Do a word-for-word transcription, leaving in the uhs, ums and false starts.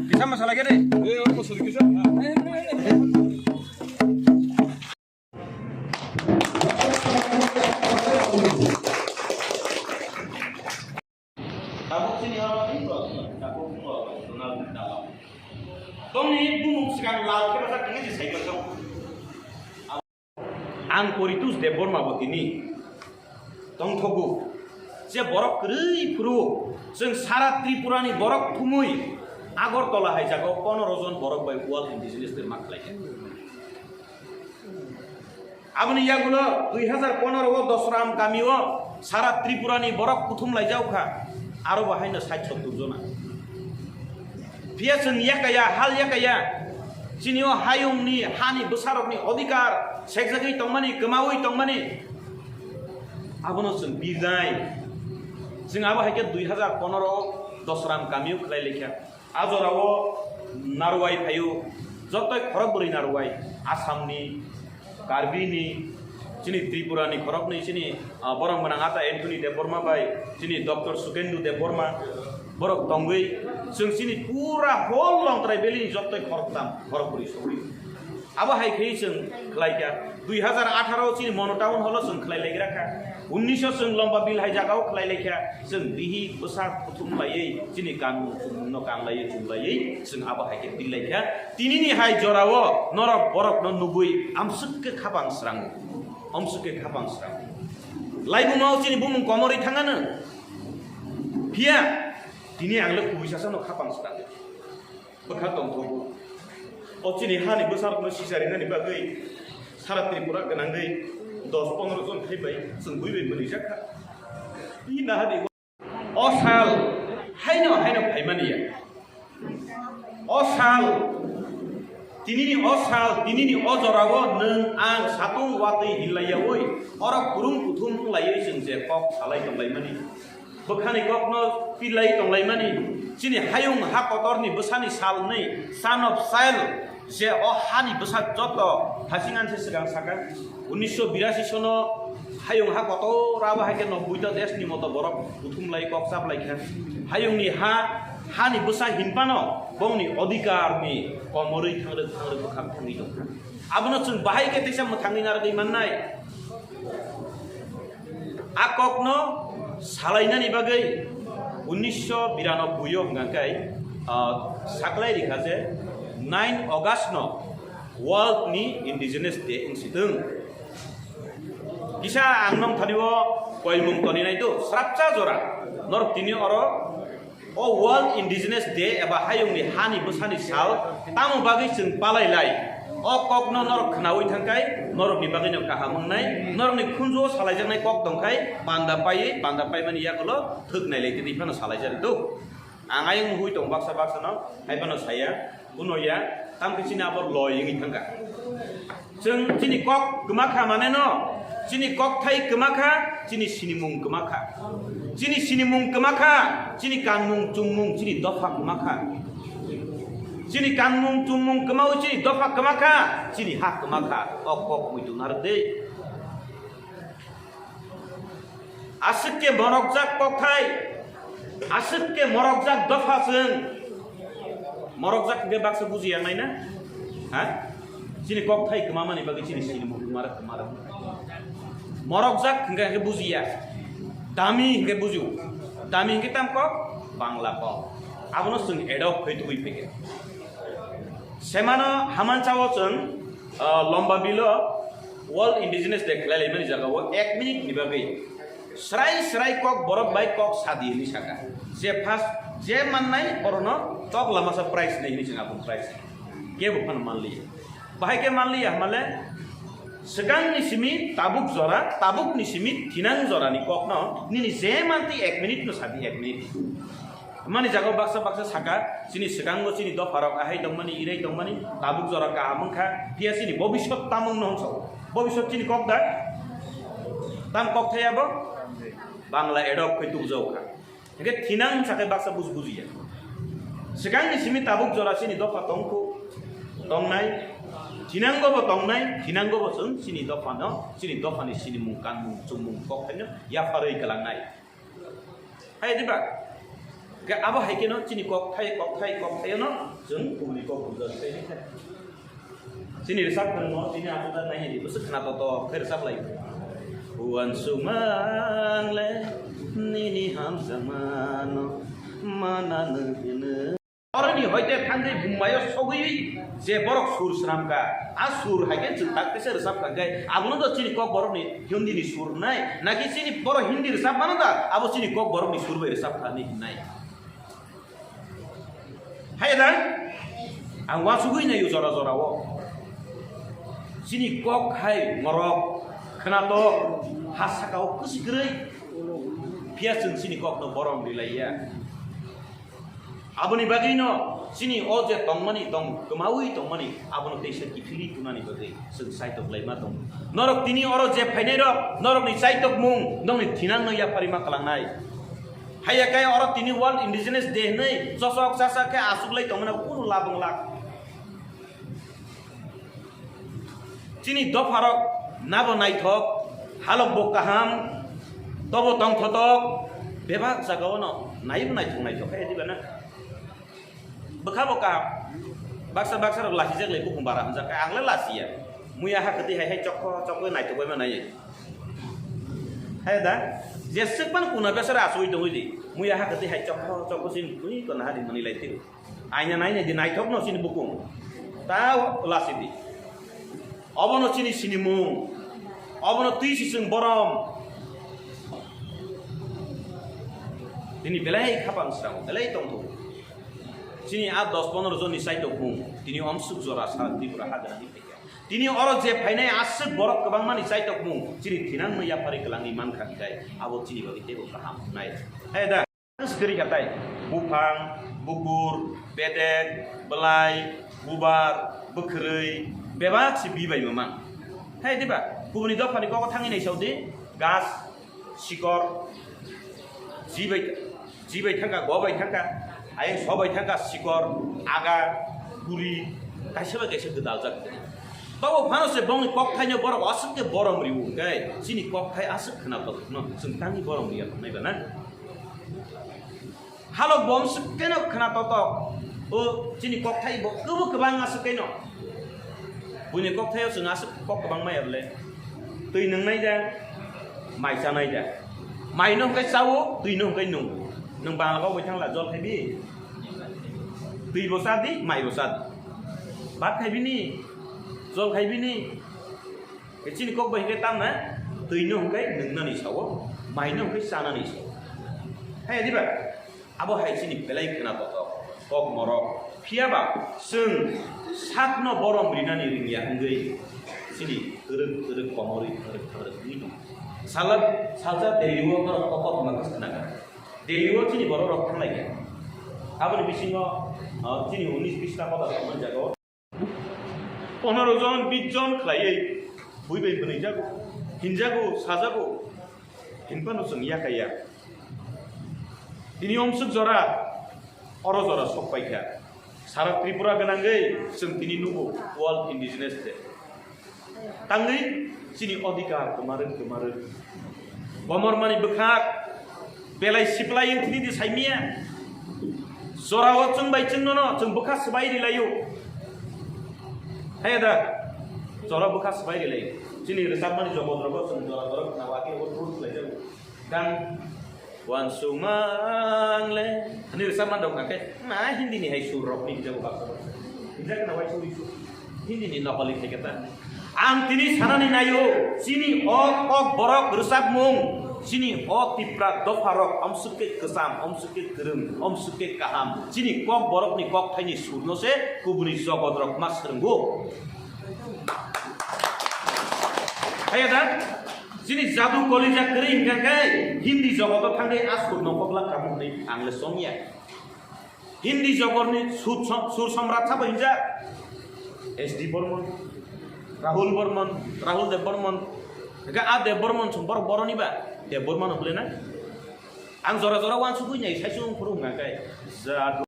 Kisa masala gede. Tabuk sini orang ini kok, tabuk kok, kenal tabuk. Tongni bumung sekarang lal kita tak ini saya betul. Ang Poritus Debbarma bo tini tongthogo. Je borok kwrwi phuru chwng sara Tripura ni borok thumwi Agartala hai jaga o pondro jon borok bai World Indigenous Day ma khlai kha. Aboni yagulo dui hazar pondro o Dosram kami o sara Tripura ni borok kuthum lai jak kha, aro bo haino sait sottur jona. Phiya chwng yakaya, hal yakaya, chini o hayung ni, ha ni bwsarok ni odhikar sekjagwi tongmani, kwmawi tongmani, abono chwng birnai. Chwng abo hai khe dui hazar pondro o Dosram kami o khlai lai kha. A jora o narwai phaio, jotoi khorok bwrwi narwai, Assam ni, Karbi ni, chini Tripura ni khoroknwi chini, ah, borok gwnang ata Anthony Debbarma bai chini Doctor Sukendu Debbarma borok tongwi chwng chini pura whole Longtrai Valley ni jotoi khoroktham khorok bwrwi sogwi. Abo hai khe chwng khlai kha. Dui hazar atharo chini Mono Town Hall o chwng khlai lai gra kha. Unnish o chwng Lomba Bill hai jaga o khlai lai kha. Chwng bihik bwsa kuthum laiwi chini kanmung chumung no kanglaiwi chumlaiwi chwng abo hai khe pil lai kha. Tini ni hai jora o norok borok no nugwi amswk khe khapang srango. Amswk khe khapang srango. Laibuma o chini bumung komorwi thangano. Phiya tini ang le kubui sasa no khapang srango. Bwkha tongthogo. O chini hani bwsarokno sisa rinani bagwi sara Tripura gwnangwi dos pondro jon phaibai chwng buibai bwrwijak kha. I nahadi o sal haino haino phaimani ya. O sal, tinini o sal, tinini o jorao nwng ang satung watwi hinlaiyaui oro kwrwng kuthum wng laiwi chwng je kok salai tonglaimani. Bwkhani kokno pilai tonglaimani, chini hayung ha kotorni bwsani sal hwnwi, son of soil, je o hani bwsa joto hasing anse swkang saka, unnish birashi sono hayung ha kotor abo hai khe nobboi ta deshni moto borok kuthum lai kok chap lai kha. Hayungni ha, hani bwsa hinphano bongni odhikarni komorwi thangrwk thangrwk bwkhak thangwi tongkha. Abono chwng bahai khe teisa mwthangwi narwgwi mannai. A kokno salainani bagwi unnish biranubboi o hwnkha khe, ah, saklai rikha je nine August no World ni Indigenous Day wng si thung. Kisa ang nong thani o koimung toni nai do, srapcha jora norok tini oro O World Indigenous Day eba hayungni hani bwsani sal tamo bagwi chwng palai lai? O kokno norok khnaui thangkhai norokni bagwino kaham wngnai, norokni khunjuo salaijaknai kok tongkhai panda paiwi, panda paimani yagulo thwk nailai tini phano salaijak do. Ang ayung hui tong baksa baksano hai phano saya. Uno ya, tamo khe chini abo loi wngwi thangkha. Chwng chini kok kwma kha mane no, chini kokthai kwma kha, chini sinimung kwma kha. Chini sinimung kwma kha, chini kanmung chumung chini dopha kwma kha. Chini kanmung chumung kwmaui chini dopha kwma kha, chini ha kwma kha. O kok muitu narwk de. Aswk khe morokjak kokthai, aswk khe morokjak dopha chwng. Morokjak hwnkhe baksa bujiya nai na? Ha? Chini kokthai kwmamani bagwi chini sinimung kwmara kwmara. Morokjak hwnkhe hwnkhe bujiya. Dami hwnkhe bujio. Dami hwnkhe tam kok? Bangla kok. Abono chwng adopt khai tubui phege. Semano hamanchao chwng, ah, lomba bilo World Indigenous Day khlai laimani jaga o ek minute ni bagwi srai srai kok borok bai kok sadi hinwi saka. Je first, je mannai borono tok lamasa prize nai hinwi chwng aboni prize. Kebo phano manliya. Bahai khe manliya hamale swkangni simi tabuk jora, tabukni simi thinang jorani kokno nini je mantwi ek minute no sadi ek minute. Mani jaga baksa baksa saka, chini swkango chini dopharok ahai tongmani, irai tongmani, tabuk jora kaham wngkha, phiya chini bobiswt tamo wngno hwnsa o. Bobiswt chini kok da? Tam kok thaya bo? Bangla adopt khai tubujao kha. Hingke thinang hwnsa khe baksa buj bujiya. Swkangni simi tabuk jora chini dopha tongkhu, tongnai, Thinango bo tongnai, thinango bo chwng chini dophano, chini dophani sinimung, kanmung, chumung, kok phaino yapharwi kwlangnai. Hai diba? Ga abo hai keno chini kok thai, kok thai, kok thaino chwng kubuni kok bujak sai ni kha. Chini rwchap kwrwngno chini abo da nai ni bwswk khna to to khe rwchap lai. Buan sumang le nini hamjakmano mananw hino. Oroni hoite thangwi bumbaio sogwi je borok sur swnamkha, a sur hai khe chwng tak tese rwchap kha khe, abono do chini kok borokni Hindi ni sur wngnai, naki chini borok Hindi rwchap mano da, abo chini kok borokni sur bai rwchap kha hinwi hwnnai. Hai da, ang uansugwi naio jora jora o. Chini kok hai morok khwnatok ha saka o kwswi kwrwi, phiya chwng chini kokno borom rilaiya. Aboni bagwino chini o je tongmani, tong kwmaui tongmani, abono teisa kiphilwi tunani bagwi chwng chaitok laima tongo. Norok tini oro je phainai rok, norokni chaitokmung nokni thinangno yapharwi ma kwlangnai. Haiya khe oro tini World Indigenous Day hwnwi chosok chasak khe achuklai tongmani kunu labong lak. Chini dopharok nabo naithok, halok bo kaham, tobo tongthotok, bebak jagao no naibo naithok naithok khe diba na? Bwkha bo kaham, baksa baksa rok lasijak lai bukung bara hamjak, ang le lasiya. Muya ha kwtwi hai hai chokho chokho naithok bai ma nai. Hai da, jeswk phano kuna besara asugwi tongwi di. Muya ha kwtwi hai chokho chokho sin twi kona hari mani lai twi. Aina naina di naithok no chini bukung. Ta lasi di. Obono chini sinimung. Obono twi si chwng borom. Tini belai khapang srango, belai tongthogo. Chini a dos pondro jonni chaitokmung. Tini omsuk jora sara Tripura ha gana ni phaikha. Tini oro je phainai aswk borok kwbangmani chaitokmung. Chini thinangno yapharwi kwlangwi mankha hinkhe abo chini bagwi teibo kaham nai. Hai da. Sikiri katai, buphang, bukur, bedek, belai, bubar, bwkhwrwi, bebak se bibai mamang. Hai diba, kubuni dophani kok thangwi nai saudi, gas, sikor, jibai, jibai thangka, gobai thangka, ayang sobai thangka, sikor, aga, guri, kaisa bai kaisa gwdal jak. Tabo phano se bongni kok thaino borok aswk khe borom riwo, kai, chini kok thai aswk khna tongno, chwng tangni borom riya nai ba na. Halok bo omswk keno khna totok. O chini kokthai bo kwbo kwbang aswk keno. Buini kokthai o chwng aswk kok kwbang maya bole. Twi nwngnai da, mai chanai da. Mai no hwnkhe chao, twi no hwnkhe nung. Nwng bangla kok bai thangla jol khai bi. Twi bo cha di, mai bo cha di. Bhat khai bini, jol khai bini. Chini kok bai hwnkhe tamna, twi no hwnkhe nwngnani sao, mai no hwnkhe chanani sao. Hai diba? Abo hai chini belai khna totok, kok morok. Phiya ba chwng sakno borom rinani ringya wngwi chini twrwk twrwk komorwi thwngrwk thwngrwk wngwi tongo. Sala, salsa Delhi o norok kok kok ma khna kha. Delhi o chini borok rok thang lai kha. Aboni bisingo, ah, chini unis bis ta kotor tongmani jaga o. Pondro jon, bis jon khlaiwi bui bai bwnwi jago, hinjago, sajago, hinphano chwng yakaya. Tini omswk jora oro jora sok paikha. Sara Tripura gwnangwi chwng tini nugo World Indigenous Day. Tangwi chini odhikar kwmarwi kwmarwi. Bomormani bwkhak belai siplai wng thini di saimia. Jorao chwng bai chwng nono chwng bwkha swbai rilaio. Hai da. Jorao bwkha swbai rilaio. Chini rwchapmani jogot rogo chwng jora jora khna wake o thur khlaijago. Gang Wansukmang le. Ani rwchap man rok hwnkhe, na Hindi ni hai sur rok ni hwnjago baksa baksa. Hwnjak na wai sur isu. Hindi ni nokoli khai khe ta. Ang tini sanani naio, chini o kok borok rwchapmung, chini o Tipra dopha rok omsuk khe kwcham, omsuk khe kwrwng, omsuk khe kaham. Chini kok borok ni kok thaini sur no se kubuni jogot rok ma swrwngo. Haya da? Chini jadu kolija kwrwi hwnkha khe Hindi jogoto thangwi a sur no kokla kamo hwnwi ang le songya. Hindi jogorni sur som-, sur somrat sabo hinjak S D Bormon, Rahul Bormon, Rahul Dev Bormon. Hwnkhe a Dev Bormon song borok boroni ba? Dev Bormon no bwle na? Ang jora jora wansugwi nai saichung phuru hwnkha khe jadu